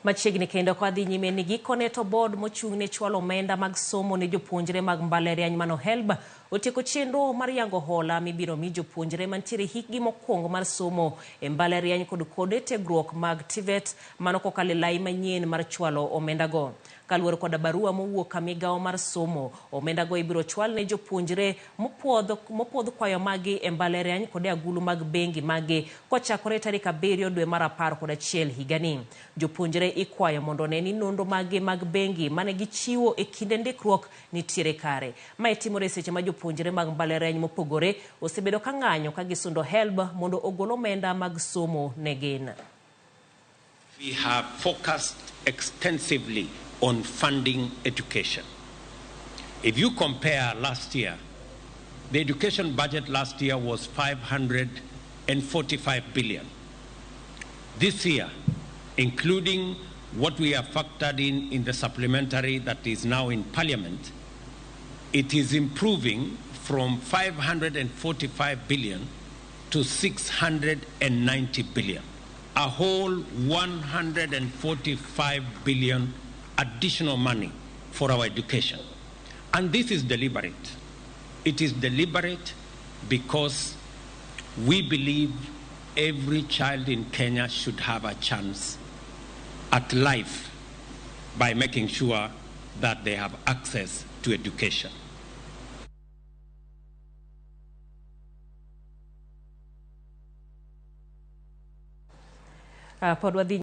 Machiegni kendo ka wadhi nyime ni gikone to board mochung' ne chwalo omenda mag somo ne jopuonjre mag mbalariany mano HELB otieko chenro mar yango hola mibiro mi jopuonjre mantiere hikgi mokwongo mar somo e mbalariany kod kuonde tiegruok mag TVET mano kokalo e lai manyien mar chwalo omendago. Kaluwore koda barua mowuok ka migawo mar somo, omendago ibiro chwal ne jopuonjre mopuodh kwayo maggi e mbalariany kod e agulu mag bengi maggi kochakore tarik 7 dwe mar 11 higani. Jopuonjre ikwayo mondo one ni nonro maggi mag bengi mane gichiwo e kinde ndikruok nitiere kare. Mae timore e seche ma jopuonjre mag mbalariany mopogore osebedo ka ng'anyo ka gisundo HELB mondo ogol omenda mag somo ne gin. We have focused extensively on funding education. If you compare last year, the education budget last year was 545 billion. This year, including what we have factored in the supplementary that is now in Parliament, it is improving from 545 billion to 690 billion. A whole 145 billion additional money for our education. And this is deliberate. It is deliberate because we believe every child in Kenya should have a chance at life by making sure that they have access to education. Pod wadhi